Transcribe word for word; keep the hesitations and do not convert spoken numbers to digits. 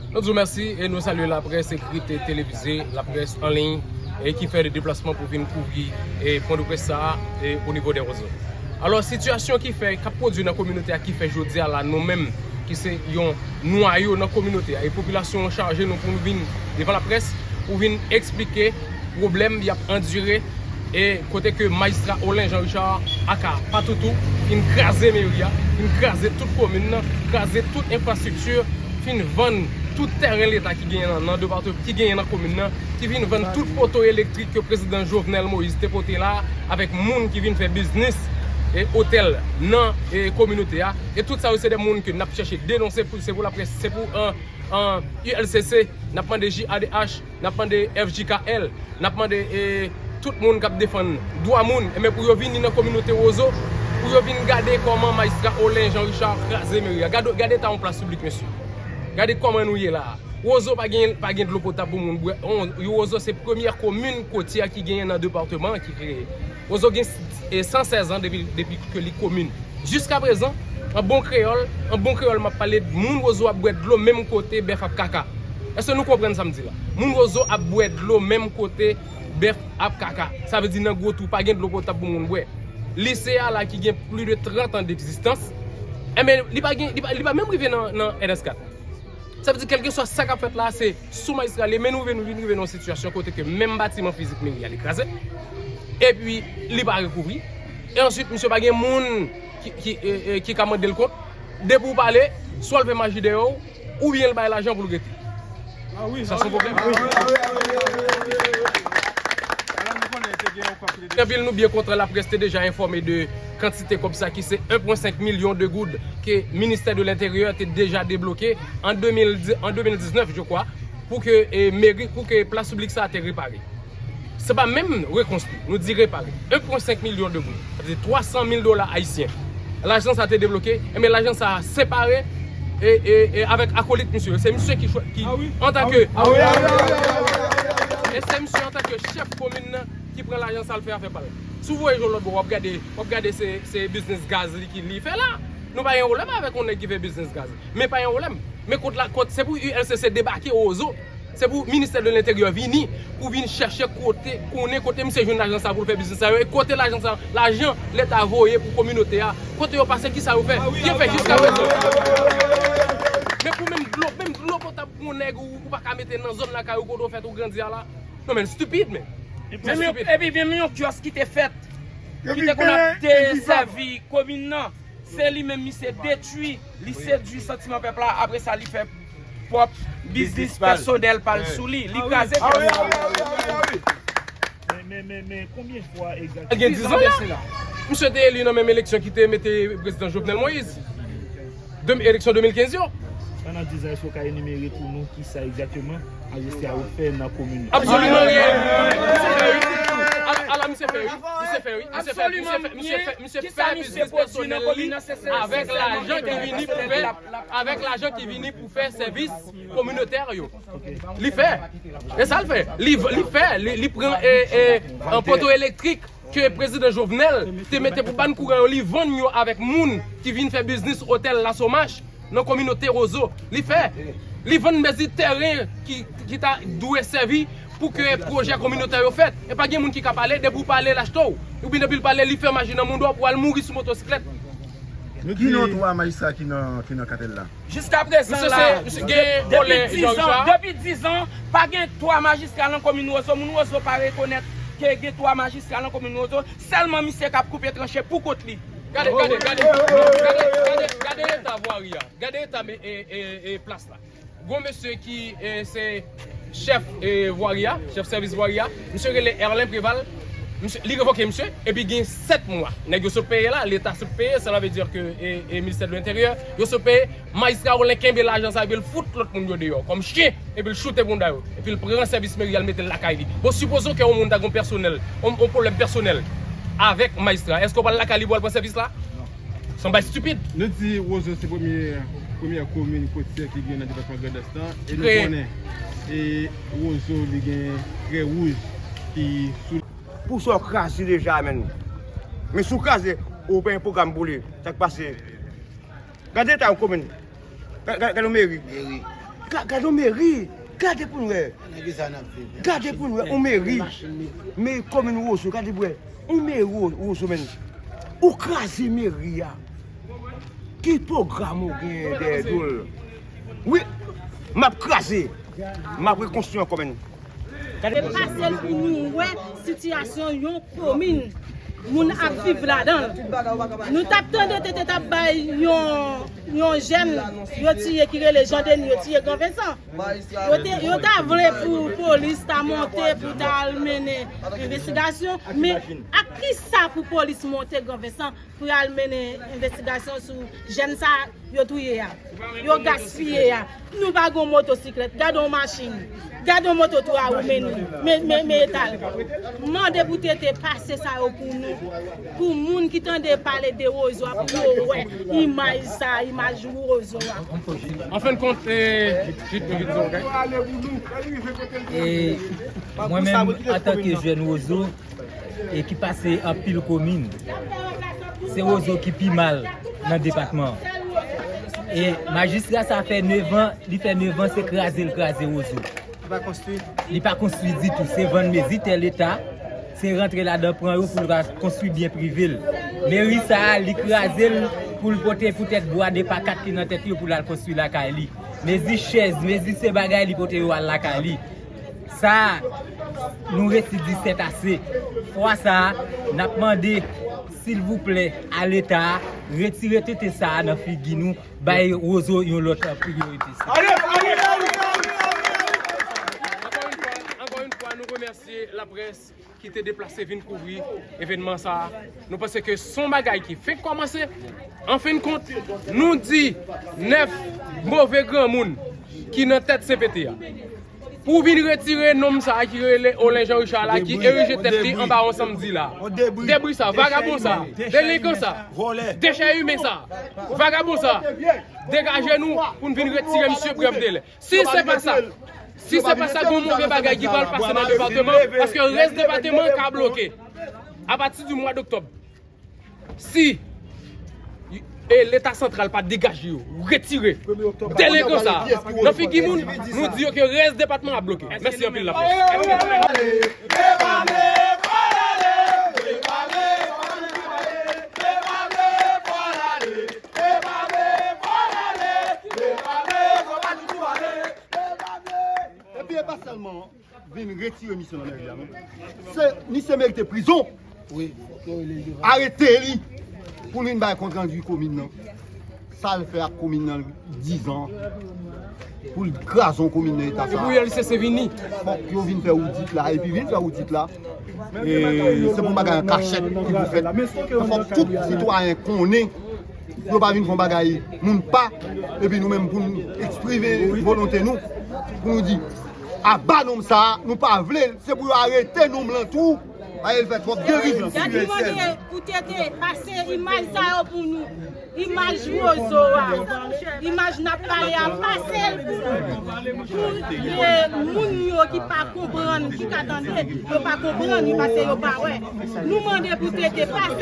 Nou di w mèsi e nou salye laprès ekrit e televize, laprès an liy e ki fè de deplasman pou vin kouvri e pwen de près sa a e o nivo de Wozo. Alò, sitiyasyon ki fè, k ap pwodui nan kominote a ki fè jodi a la nou menm ki se yon nwayo nan kominote a e popilasyon an chaje nou pou nou vin devan laprès pou vin eksplike pwoblèm y ap andire e kote ke majistra Olen Jean Richard aka Patoutou fin kraze meri a, fin kraze tout komin nan, kraze tout enfrastrikti, fin vann tout tèren leta ki genyen nan, nan depatman, ki genyen nan komin nan, ki vin vann tout poto elektrik ke prezidan Jovenel Moïse te pote la avèk moun ki vin fè biznis e otèl nan e kominote a. E tout sa yo se de moun ke n ap chèche denonse pou se pou laprès, se pou an, an U L C C, n ap mande J A D H, n ap mande F J K L, n ap mande e, tout moun k ap defann dwa moun, enben pou yo vini nan kominote Wozo, pou yo vin gade kòman majistra Olen Jean Richard kraze meri a. Gade, gade eta yon plas piblik, mesye. Gade kòman nou ye la a. Wozo pa gen, pa gen dlo potab pou moun bwè. On, Wozo se premyè komin kotyè ki genyen nan depatman an ki kreye. Wozo gen e, san sèz an depi, depi ke li komin. Jiskaprezan, an bon kreyòl, an bon kreyòl m ap pale, moun Wozo ap bwè dlo menm kote bèf ap kaka. Èske nou konprann sa m di la? Moun Wozo ap bwè dlo menm kote bèf ap kaka. Sa vle di nan gwo twou, pa gen dlo potab pou moun bwè. Lise a la ki gen plis de trant an degzistans, enben, li pa gen, li pa, li pa menm rive nan, nan N S kat. Sa vle di, kèlkeswa sa k ap fèt la, se sou majistra li, men nou rive, nou vin rive nan yon sitiyasyon kote ke menm batiman fizik meri a li kraze, epi li pa rekouvri, e answit, misye pa gen moun ki, ki, e, e, ki ka mande l kont. Depi w pale, swa l fè maji dèyè w, oubyen l bay lajan pou l rete. Sa se yon pwoblèm. Anpil nou byen kontan, laprès te deja enfòme de kantite kòb sa ki se en pwen senk milyon de goud ke ministè de lenteryè te deja debloke an de mil dix, an de mil diznèf, je crois, pou ke e, meri, pou ke plas piblik sa a te repare. Se pa menm rekonstwi, nou di repare. En pwen senk milyon de goud, sa vle di twa san mil dola ayisyen. Lajan sa a te debloke, enben lajan sa a separe e, e, e avèk akolit misye. Se misye ki, chwa- ki antanke e se misye antanke chèf komin nan ki pran lajan sa l fè afè pa l. Si w voye je w lòt bò, w ap gade, w ap gade se, se biznis gaz li ki li fè la. Nou pa gen pwoblèm avèk yon nèg ki fè biznis gaz. Men pa gen pwoblèm. Men kot la, kot, se pou U L C C debake Wozo. Se pou ministè de lenteryè vini, pou vin chèche kote, konnen kote misye jwenn lajan sa pou l fè biznis sa yo. E kote lajan sa, lajan leta voye pou kominote a, kote yo pase, kisa yo fè? Byen fè jiskaprezan. Men pou menm dlo, menm dlo potab pou yon nèg ou, ou pa ka mete nan zòn lakay ou kote w fèt ou grandi a la. Non, men stupid, men. Menm yon, epi menm yon kyòs ki te fèt, ki te konn ap desèvi komin nan, se li menm misye detwi, li sedui santiman pèp la, apre sa li fè pwòp biznis pèsonèl pa l sou li. Li kraze kyòs la. Men, men, men, men, konbyen fwa egzakteman? Gen diz an la. Misye te eli nan menm eleksyon ki te mete prezidan Jovenel Moïse. De, eleksyon de mil kenz yo. Pandan diz an, èske w ka enimere pou nou kisa egzakteman majistra yo fè nan komin nan? Absoliman ryen. Misye fè wi. Ala, ala, misye fè wi. Misye fè wi. Misye fè, misye fè, misye fè, misye fè biznis pèsonèl li avèk lajan ki vini pou fè, avèk lajan ki vini pou fè sèvis kominotè yo. Li fè. E sa l fè. Li, li fè. Li, li pran e, e, an poto elektrik ke prezidan Jovenel te mete pou bann kouran yo, li vann yo avèk moun ki vin fè biznis otèl Lasomach nan kominote Wozo. Li fè. Li vann mezi tèren ki, ki ta dwe sèvi pou ke pwojè kominotè yo fèt. E pa gen moun ki ka pale, depi w pale, l achte w. Oubyen depi l pale, li fè maji nan moun dwa pou al mouri sou motosiklèt. Nou di ki non twa majistra ki nan, ki nan katèl la? Jiskaprezan la, depi diz an, depi diz an, pa gen twa majistra nan komin Wozo. Moun Wozo pa rekonèt ke gen twa majistra nan komin Wozo. Sèlman misye k ap koupe tranche pou kont li. Gade, gade, gade, gade, gade, gade eta vwari a. Gade eta e, e, e, plas la. Gon mesye ki e, se chèf e, vwari a, chèf sèvis vwari a, misye rele Erlen Preval. Misye, li revoke misye, epi gen sèt mwa. Nèg yo sot peye la, leta sot peye, cela veut dire que e, e, ministè de lenteryè, yo sot peye. Majistra Olen kenbe lajan sa epi l fout lòt moun yo deyò kòm chen, epi l choute pounda yo, epi l pran sèvis meri a, l mete l lakay li. Bon, sipozon ke yon moun ta gon pèsonèl, yon, yon pwoblèm pèsonèl avèk majistra, èske w pral lakay li pou w al pran sèvis la? Se yon bagay stipid. Nou di Wozo se premye, premyè komin kotyè ki gen nan depatman Grandans lan, e nou konnen e Wozo li gen krè wouj ki sou. Pou sa w kraze deja, menn. Men si w kraze, ou pa gen pwogram pou li. Sa k pase? Gade eta yon komin. Gade, gade yon meri. Meri. Ga- Gade yon meri. Gade pou n wè. Gade pou n wè yon meri. Men komin Wozo, gade pou wè. Yon meri Wo- Wozo, men. Ou kraze meri a. Ki pwogram ou genyen dèyè do l? Wi, m ap kraze. M ap rekonstwi ankò, men. Gade. E pase l pou nou wè sitiyasyon yon komin moun ap viv ladan l. Nou t ap tande T T t ap bay yon, yon jèn yo tiye ki rele Jean Denis, yo tiye Gran Vensan. Yo te, yo ta vle pou polis ta monte pou ta al mennen envestigasyon, men ak ki sa pou polis monte Gran Vensan pou y al mennen envestigasyon sou jèn sa yo touye a, yo gaspiye a? Nou pa gon motosiklèt, gade yon machin, gade yon moto twa wou men, men, men, men eta l. Mande pou T T pase sa yo pou nou, pou moun ki tande pale de Wozo a, pou yo wè imaj sa, imaj Wozo a. An fen kont, eh, Jude, Jude Zongay. E mwen menm, antanke jèn Wozo, e ki pase anpil komin, se Wozo ki pi mal nan depatman an. E majistra sa fè nèf an, li fè nèf an se kraze l kraze Wozo. Li pa konstwi. Li pa konstwi ditou. Se vann mezi tè Leta, se rantre ladan pran yo pou l ka konstwi byen prive l. Meri sa a, li kraze l pou l pote poutèt bwa de pa kat ki nan tèt yo pou l al konstwi lakay li. Mezi chèz, mezi se bagay li pote yo al lakay li. Sa a, nou resi di sèt ase. Fwa sa a, n ap mande, silvouplè, a Leta a, retire T T sa a nan figi nou, bay Wozo yon lòt priyorite. Ankò yon fwa, ankò yon fwa, nou remèsye laprès ki te deplase vin kouvri evènman sa a. Nou panse ke se yon bagay ki fenk kòmanse. An fen kont, nou di nèf move granmoun ki nan tèt C P T a pou vin retire nonm sa a ki rele Olen Jean Richard la, ki erije tèt li anba yon sanmdi la. Debri sa, vagabon sa, delenkan sa, dechè imen sa, vagabon sa, degaje nou pou n vin retire misye brèf delè. Si se pa sa, si se pa sa, gon move bagay ki pral pase nan depatman an, paske rès depatman an ka bloke apati di mwa doktòb. Si e Leta santral pa degaje yo, retire delenkan sa nan figi moun, nou di yo ke rès depatman an ap bloke. Mèsi anpil, laprès. Epi e pa sèlman vin retire misye nan mèri a, non. Se, misye merite prizon. Arete li pou l vin bay kont randi komin nan. Sa l fè ak komin nan dizan. Pou l kraze yon komin nan eta sa. Fòk yo vin fè odit la, epi vin fè odit la. E se pou bagay an kachèt ki pou fèt. Fòk tout sitwayen konnen. Yo pa vin fè yon bagay moun pa, epi nou menm pou n eksprime volonte nou, pou nou di, aba nonm sa a, nou pa vle l, se pou yo arete nonm lan tou, paske l fè twòp deriv nan sitiyasyon. Gade mande pou T T pase imaj sa yo pou nou, imaj Wozo a, imaj n ap pale a, pase l pou nou, pou, eh, moun yo ki pa konprann, ki ka tande, yo pa konprann, paske yo pa wè. Nou mande pou T T pase